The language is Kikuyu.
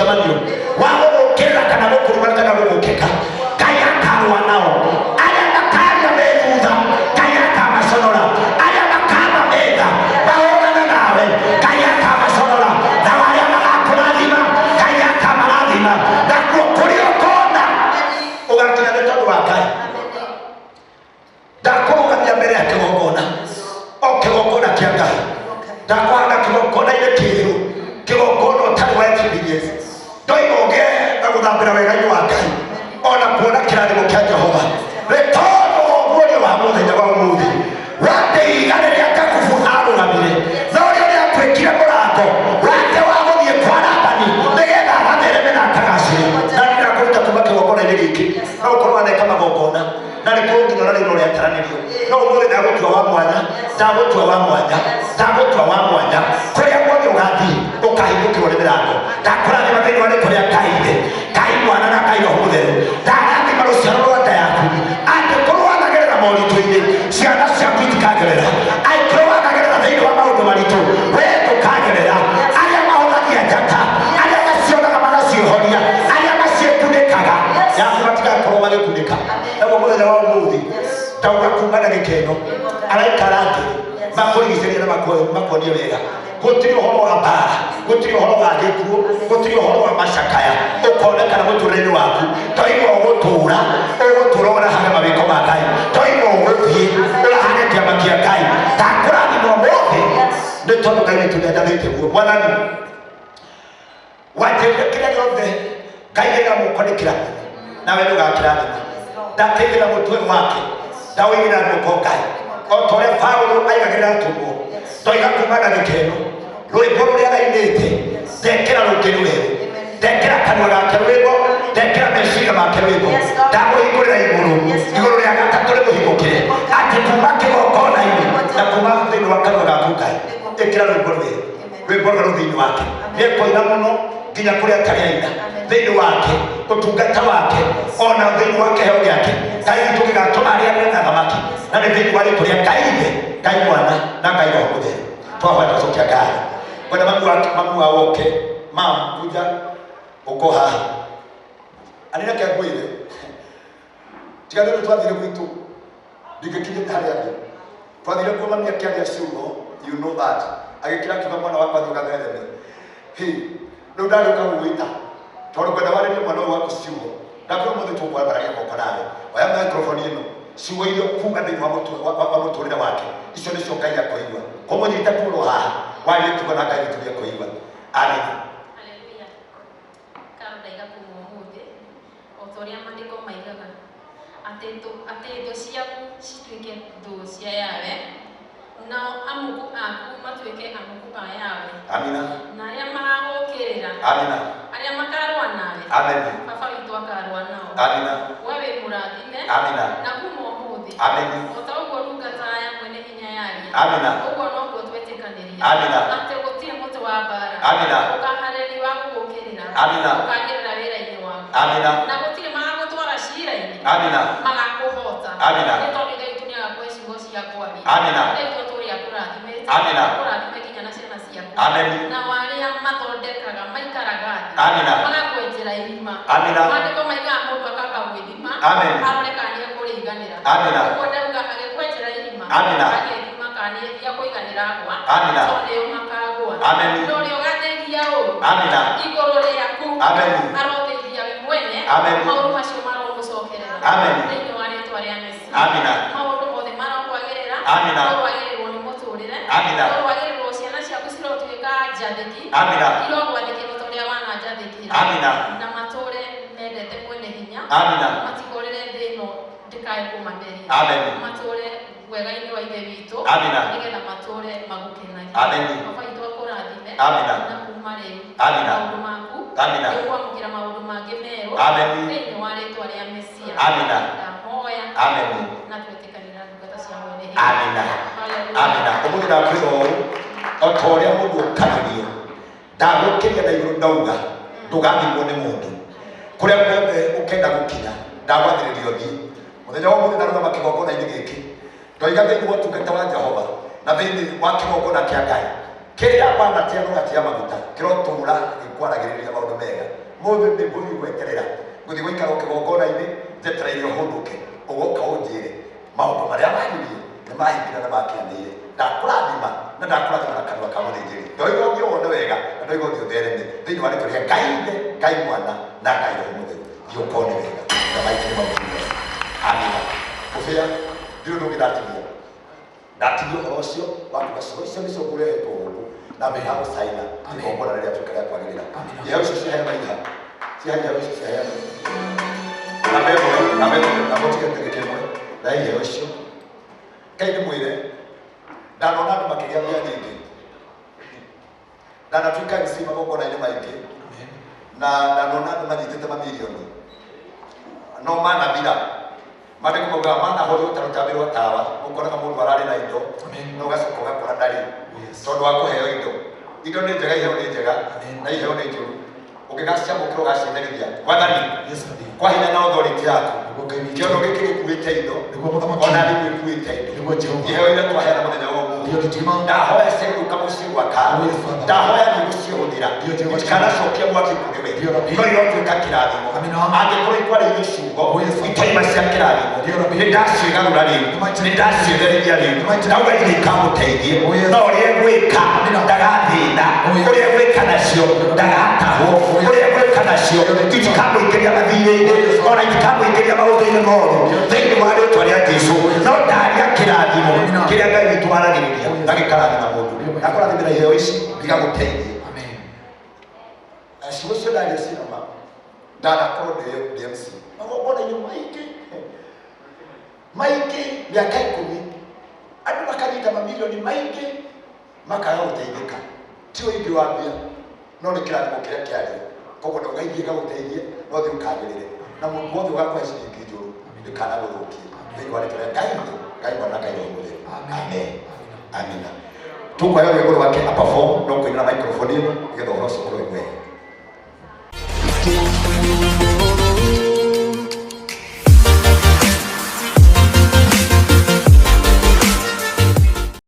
Mũcemanio wa gũgũkĩrĩra kana gũkũruma kana gũgũkĩka, Ngai akarũa nao. Arĩa makaria me thutha, Ngai akamaconora. Arĩa makamba metha mahũrane nawe, Ngai akamaconora. Nao arĩa magakũrathima, Ngai akamarathima. Nakuo kũrĩa ũkona ũgakinya nĩ tondũ wa Ngai. Ndakũrũgamia mbere ya kĩgongona, o kĩgongona kĩa Ngai. Ndakũhanda kĩgongona-inĩ kĩerũ, kĩgongona ũtarĩ wa experience. Ndoiga ũgĩe na gũthambĩra wega-inĩ wa Ngai, ona kuona kĩrathimo kĩa Jehova, nĩ tondũ ũguũrio wa mũthenya wa ũmũthĩ wandĩiga rĩrĩa Jakubu arũgamire na ũrĩa ũrĩa atuĩkire mũrango wake wa gũthiĩ kwa Labani nĩgetha agathereme na akagacĩre. Na niĩ ndakũruta kuma kĩgongona-inĩ gĩkĩ, no ũkorwo waneka magongona na nĩ kũu nginya na rĩu no rĩataranĩrio, no ũmũthĩ ndagũtua wa mwanya, ndagũtua wa mwanya, ndagũtua wa mwanya. Kũrĩa guothe ũgathiĩ ũkahingũkĩrwo nĩ mĩrango. Ndakũrathima thĩinĩ wa rĩtwa rĩa Ngai Ithe, Ngai Mwana na Ngai Roho Mũtheru. Ndarathima rũciaro rwa nda yaku. Angĩkorwo wanagerera moritũ-inĩ, ciana ciaku itikagerera. Angĩkorwo wanagerera thĩinĩ wa maũndũ maritũ, wee ndũkagerera. Arĩa mahũthagia njata, arĩa macionaga magaciohoria, arĩa maciĩkunĩkaga yaku, matigakorwo magĩkunĩka. Naguo mũthenya wa ũmũthĩ ndauga kuma ndagĩka ĩno, araika arangĩri makũrigicĩria na makuonie wega. Gũtirĩ ũhoro wa mbara, gũtirĩ ũhoro wa gĩkuũ, gũtirĩ ũhoro wa macakaya ũkonekana mũtũrĩre-inĩ waku. Toima ũgũtũra, ũgũtũra ũrahage mawĩko ma Ngai. Toima ũgũthiĩ ũrahage kĩama kĩa Ngai. Ndakũrathima ũmũthĩ nĩ tondũ Ngai witũ nĩanjathĩte guo. Mwathani wanjĩrire kĩrĩa gĩothe Ngai aigĩra moko nĩ kĩrathimo, nawe nĩ ũgakĩrathima. Ndakĩigĩra mũtwe wake, ndaũigĩra guoko Ngai, o ta ũrĩa Paulo aigagĩrĩra atũmwo. Ndoiga kuma ndagĩka ĩno, rwĩmbo rũrĩa rainĩte ndekĩra rũngĩ rwerũ, ndekĩra kanua gake rwĩmbo, ndekĩra meciria make rwĩmbo. Ndamũhingũrĩra igũrũ, igũrũ rĩa gatatũ rĩmũhingũkĩre, atĩ kuma kĩgongona-inĩ na kuma thĩinĩ wa kanua gaku, Ngai, ĩkĩra rwĩmbo rwerũ, rwĩmbo rwerũ thĩinĩ wake. Nĩekũina mũno nginya kũrĩa atarĩ aina thĩinĩ wake, ũtungata wake, ona thĩinĩ wa kĩheo gĩake Ngai witũ gĩgatũma arĩa na thamaki, na nĩ thĩinĩ wa rĩtwa rĩa Ngai Ithe, Ngai Mwana na Ngai Roho Mũtheru twahoya twacokia ngatho. Kwenda mami wake, mami wa woke mam kuja uko haha anina kengwire tiga nĩ ũndũ twathire gwitũ ndingĩkinyĩte harĩa ndĩ. Twathire kuo mami akĩaria ciugo, you know that, agĩkira akiuga mwana wakwa thiĩ ũgathereme. Hĩ, rĩu ndagĩũka gũgwĩta tondũ ngwenda warĩrie mwana ũyũ waku ciugo. Ndakwĩra ũmũthĩ tũkwambararia moko nawe. Oya microphone ĩno, ciugo iria ũkuga thĩinĩ wa mũtwe wa, wa, wa mũtũrĩre wake, icio nĩcio Ngai akũigua. Kũmũnyita tuoro haha, warie kiugo na Ngai witũ nĩekũigua. Amina. Haleluya. Karo ndaiga kuma ũmũthĩ, o ta ũrĩa maandĩko maigaga, atĩ thũ atĩ thũ ciaku cituĩke thũ cia Yahweh, nao amuku aku matuĩke amuku a Yahweh. Amina. Na arĩa magagũũkĩrĩra, Amina. arĩa makarũa nawe, Amen. Baba witũ akarũa nao. Amina. We wĩ mũrathime, Amina. na kuma ũmũthĩ, Amen. o ta ũguo ndungata ya Mwene-Hinya yaria, Amina. ũguo noguo twetĩkanĩria, Amina. atĩ gũtirĩ mũtĩ wa mbaara Amina. ũkahaarĩrio wa gũgũũkĩrĩra, Amina. ũkaagĩrĩra wĩra-inĩ waku. Amina. Na gũtirĩ magagũtwara ciira-inĩ, Amina. magakũhoota. Amina. Nĩ tondũ Ithe witũ nĩagakũhe ciugo cia kwaria. Amina. Ithe witũ atũũre akũrathimĩte, Amina. akũrathime nginya na ciana ciaku. Amen. Nao arĩa mathondekaga maikaraga thĩ, Amina. magakwenjera irima. Amina. Maandĩko maigaga mũndũ akamba gwĩthima, Amen. arore kana nĩekũrĩiganĩra. Amina. Ũguo ndauga agĩkwenjera irima, Amina. agethima kana nĩekũiganĩra agwa, Amina. tondũ nĩo makagũa. Amen. Na ũrĩa ũgathĩngia ũũru Amina. igũrũ rĩaku, Amen. arothĩngia we mwene, Amen. maũru macio maromũcokerera. Amen. Thĩinĩ wa rĩtwa rĩa Mesia. Amina. Maũndũ mothe marokwagĩrĩra. Amina. Ũrowagĩrĩrwo nĩ mũtũrĩre. Amina. Ũrowagĩrĩrwo ciana ciaku cirotuĩka njathĩki. Amina. Irogwathĩkĩra ta ũrĩa wananjathĩkĩra. Amina. Na matũre mendete mwene hinya. Amina. Matikorĩre thĩ ĩno ndĩkae kũmameria. Amen. Matũre wega-inĩ wa Ithe witũ. Amina. Nĩgetha matũre magũkenagia. Amen. Baba witũ akũrathime. Amina. Na kuma rĩu. Amina. Maũndũ maku. Amina. Nĩũkwamũkĩra maũndũ mangĩ merũ. Amen. Thĩinĩ wa rĩtwa rĩa Mesia. Amina. Ndahoya. Amen. Na twetĩkanĩra ndungata cia mwene hinya. Amina. Hallelujah. Amina. Ũmũthĩ ndakwĩra ũũ, o ta ũrĩa mũndũ ũkagĩrio, ndagũkĩria na igũrũ, ndauga ndũgathimwo nĩ mũndũ. Kũrĩa guothe ũkenda gũkinya, ndagwathĩrĩria ũthiĩ. Mũthenya wa ũmũthĩ ndarũgama kĩgongona-inĩ gĩkĩ, ndoiga thĩinĩ wa ũtungata wa Jehova na thĩinĩ wa kĩgongona kĩa Ngai, kĩrĩa wanatia na ũgatia maguta kĩrotũra gĩkwaragĩrĩria maũndũ mega. Mũthĩ nĩ ngũthiĩ gweterera, ngũthiĩ gũikara o kĩgongona-inĩ njetereire ũhũndũke, ũgoka ũnjĩre maũndũ marĩa waririe nĩ mahingire na makĩanĩire. Ndakũrathima na ndakũrathima na kanua ka mũthĩnjĩri. Ndoiga ũthiĩ wone wega na ndoiga ũthiĩ ũthereme thĩinĩ wa rĩtwa rĩa Ngai Ithe, Ngai Mwana na Ngai Roho Mũtheru. Thiĩ ũkone wega. The mighty name of Jesus. Amina. Kũbĩa ndirĩ ũndũ ũngĩ ndatigia. Ndatigia ũhoro ũcio wa kuga ciugo icio nĩcio ngũrehetwo gũkũ na mbere ya gũcaina igongona rĩrĩa tuĩka rĩa kwagĩrĩra. Iheo icio ciaheanwo iha. Ciahe iheo icio ciaheanwo. Namba ĩmwe, namba ĩmwe, namba ũtige ndagĩka ĩmwe. Na iheo icio. Ngai ndĩmwĩre, ndanona andũ makĩgĩa mbia nyingĩ. Ndanatuĩka MC magongona-inĩ maingĩ na ndanona andũ manyitĩte mamirioni no manathira. Maandĩko maugaga manahorio ta rũtambĩ rwa tawa. Ũkoraga mũndũ ararĩ na indo no ũgacoka ũgakora ndarĩ tondũ wa kũheo indo. Indo nĩ njega, iheo nĩ njega na iheo nĩ njũru. Ũngĩgaciamũkĩra ũgaciĩndarithia. Mwathani, kwa hinya na authority yaku, kĩondo gĩkĩ gĩkuĩte indo, ona thimũ ĩkuĩte indo, iheo iria twaheana mũthenya wa ũmũthĩ, ndahoya ciainũka mũciĩ gwa Karo, ndahoya nĩ ũgũcihũthĩra, itikanacokie mwaki kũrĩ we, no irotuĩka kĩrathimo. Angĩkorwo ikwarĩirio ciugo itaima cia kĩrathimo, nĩ ndaciĩgarũra rĩu, nĩ ndaciĩtherithia rĩu, ndauga ithe ikamũteithie, no ũrĩa egwĩka ndagathĩna, ũrĩa egwĩka nacio ndagatahwo, ũrĩa egwĩka nacio itikamũingĩria mathirĩ-inĩ, ona itikamũingĩria maũndũ-inĩ moru thĩinĩ wa rĩtwa rĩa Jesu. No ndaria kĩrathimo kĩrĩa Ngai witũ aragĩrĩria na gĩkarathima mũndũ, akũrathimĩra iheo ici igagũteithia. Na ciugo icio ndaria ciĩna ma, ndanakorwo ndĩ MC magongona-inĩ maingĩ maingĩ mĩaka 10, andũ makanyita mamirioni maingĩ makaga gũteithĩka. Ti ũingĩ wa mbia, no nĩ kĩrathimo kĩrĩa kĩario. Koguo ndauga ithiĩ gagũteithie, no thiĩ ũkagĩrĩre na mũndũ wothe ũgakũhe ciringi njũru ndĩkanagũthũkie thĩinĩ wa rĩtwa rĩa Ngai Ithe, Ngai Mwana na Ngai Roho Mũtheru. Amen. Amina. Tũkũheo rwĩmbo rwake a perform no kũina na microphone ĩno nĩgetha ũhoro ũcio ũkorwo wĩ.